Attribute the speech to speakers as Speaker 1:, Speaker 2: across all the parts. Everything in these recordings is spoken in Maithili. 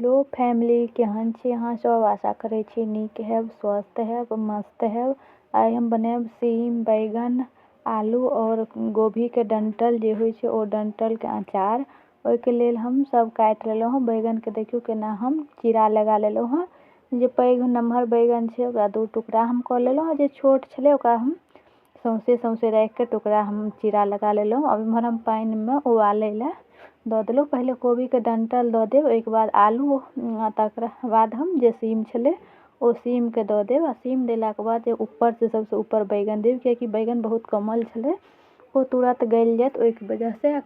Speaker 1: हेलो फैमिली, केहन छी अहाँ सब? आशा करै छी नीक हैब, स्वस्थ हैब, मस्त हैब। आइ हम बनायब सीम, बैगन, आलू और गोभीके डंटल जे होइ छै ओ डंटलके अचार। ओहिके लेल हम सब काटि लेलहुँ हँ। बैगनके देखियौ केना हम चीरा लगा लेलहुँ हँ। जे पैघ नमहर बैगन छै ओकरा दू टुकड़ा हम कऽ लेलहुँ, जे छोट छलै ओकरा हम सौंसे सौंसे राखिके टुकड़ा हम चीरा लगा लेलहुँ। अब इम्हर हम पानिमे उबालै लए दऽ देलहुँ। पहिले कोबीके डंटल दऽ देब, ओहिके बाद आलू, तकर बाद हम जे सीम छलै ओ सीमके दऽ देब। आ सीम देलाके बाद जे ऊपरसँ सबसँ ऊपर बैगन देब, कियाकि बैगन बहुत कोमल छलै, ओ तुरन्त गलि जायत ओहिके वजहसँ। आ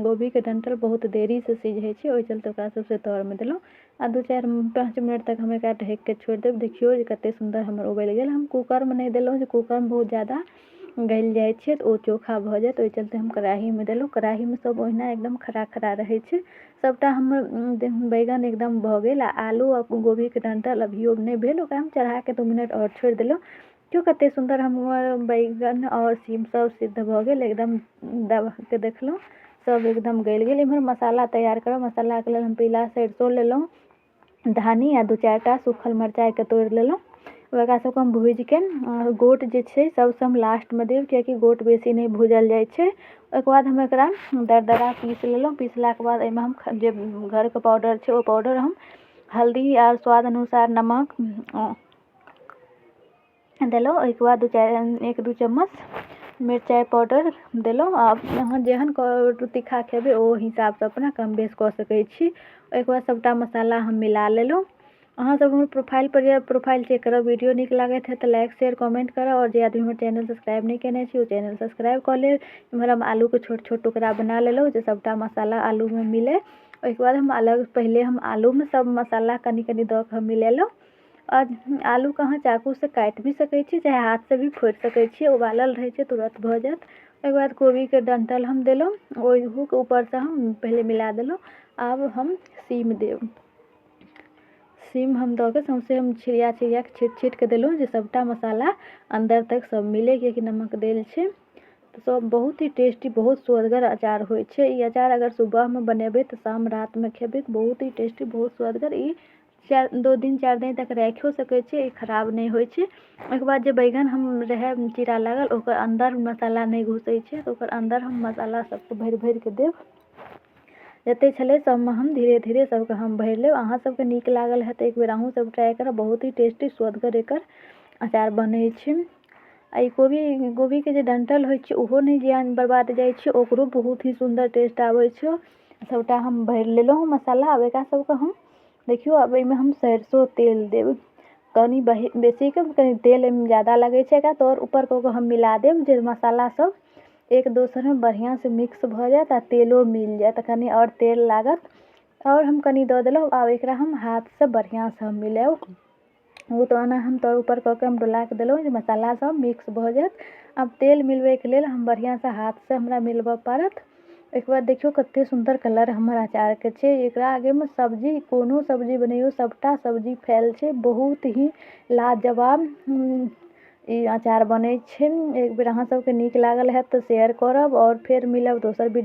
Speaker 1: गोभीके डंटल बहुत देरीसँ सिझै छै, ओहि चलते ओकरा सबसँ तरमे देलहुँ। आ 2-4-5 मिनट तक हम एकरा ढकिके छोड़ि देब। देखियौ जे कतेक सुन्दर हमर उबलि गेल। हम कूकरमे नहि देलहुँ, जे कूकरमे बहुत ज्यादा गलि जाइ छै तऽ ओ चोखा भऽ जायत, ओहि चलते हम कड़ाहीमे देलहुँ। कड़ाहीमे सब ओहिना एकदम खड़ा खड़ा रहै छै। सबटा हमर बैगन एकदम भऽ गेल आ आलू आ गोभीके डंटल अभियो नहि भेल, ओकरा हम चढ़ाके 2 मिनट आओर छोड़ि देलहुँ। देखियौ कतेक सुन्दर हमर बैगन आओर सीम सब सिद्ध भऽ गेल, एकदम दबाके देखलहुँ सब एकदम गलि गेल। इम्हर मसाला तैयार करब। मसालाके लेल हम पीला सरिसो लेलहुँ, धनी आ 2-4 टा सूखल मिरचाइके तोड़ि लेलहुँ। ओकरा सबके हम भुजिके गोट जे छै सबसँ हम लास्टमे देब, कियाकि गोट बेसी नहि भुजल जाइ छै। ओहिके बाद हम एकरा दरदरा पीस लेलहुँ। पीसलाके बाद एहिमे हम जे घरके पाउडर छै ओ पाउडर हम हल्दी आर स्वाद अनुसार नमक देलहुँ। ओहिके बाद 1-2 चम्मच मिरचाइ पाउडर देलहुँ। आ अहाँ जेहन तीखा खेबै ओ हिसाबसँ अपना कम बेस कऽ सकै छी। ओहिके बाद सबटा मसाला हम मिला लेलहुँ। अहाँ सब हमर प्रोफाइल पर जायब, प्रोफाइल चेक करब। वीडियो नीक लागैत है तऽ लाइक शेयर कमेंट करब, और जे आदमी हमर चैनल सब्सक्राइब नहि केने छी ओ चैनल सब्सक्राइब कऽ लेब। इम्हर हम आलूके छोट छोट टुकड़ा बना लेलहुँ जे सबटा मसाला आलूमे मिलै। ओहिके बाद हम अलग पहिले हम आलूमे सब मसाला कनि कनि दऽ कऽ हम मिलेलहुँ। आओर आलूके अहाँ चाकूसँ काटि भी सकै छी, चाहे हाथसँ भी फोड़ि सकै छी, उबालल रहै छै तुरन्त भऽ जायत। ओहिके बाद कोबीके डंटल हम देलहुँ, ओहोके ऊपरसँ हम पहिले मिला देलहुँ। आब हम सीम देब। सीम हम दऽ कऽ सौँसे हम छिड़िया छिड़िया कऽ छीट छीट कऽ देलहुँ जे सबटा मसाला अन्दर तक सब मिलै, कियाकि नमक देल छै। तऽ सब बहुत ही टेस्टी, बहुत सुअदगर अचार होइ छै ई अचार। अगर सुबहमे बनेबै तऽ शाम रातिमे खेबै, बहुत ही टेस्टी, बहुत सुअदगर। ई 2 दिन 4 दिन तक राखियो सकै छियै, ई खराब नहि होइ छै। ओहिके बाद जे बैगन हम रहै चीरा लागल, ओकर अन्दर मसाला नहि घुसै छै, तऽ ओकर अन्दर हम मसाला सबके भरि भरिके देब। जतेक छलै सबमे हम धीरे धीरे सबके हम भरि लेब। अहाँ सबके नीक लागल हैत एक बेर अहूँ सब ट्राइ करब, बहुत ही टेस्टी सुअदगर एकर अचार बनै छै। आ ई गोभीके जे डंटल होइ छै ओहो नहि जियान बर्बाद जाइ छै, ओकरो बहुत ही सुन्दर टेस्ट आबै छै। सबटा हम भरि लेलहुँ मसाला। आब एकरा सबके हम देखियौ, आब एहिमे हम सरिसो तेल देब कनि बेसीके, कनि तेल एहिमे ज्यादा लगै छै। एकरा तर ऊपर कऽ कऽ हम मिला देब जे मसाला सब एक दोसरमे बढ़िआँसँ मिक्स भऽ जायत आ तेलो मिल जायत। कनि आओर तेल लागत, आओर हम कनि दऽ देलहुँ। आब एकरा हम हाथसँ बढ़िआँसँ हम मिलायब। ओ तऽ ओना हम तर ऊपर कऽ कऽ हम डोलाके देलहुँ जे मसाला सब मिक्स भऽ जायत। आब तेल मिलबैके लेल हम बढ़िआँसँ हाथसँ हमरा मिलबऽ पड़त। ओहिके बाद देखियौ कतेक सुन्दर कलर हमर अचारके छै। एकरा आगेमे सब्जी, कोनो सब्जी बनैयौ सबटा सब्जी फैल छै। बहुत ही लाजवाब ई अचार बनै छै। एक बेर अहाँ सबके नीक लागल हैत तऽ शेयर करब, आओर फेर मिलब दोसर वीडियो।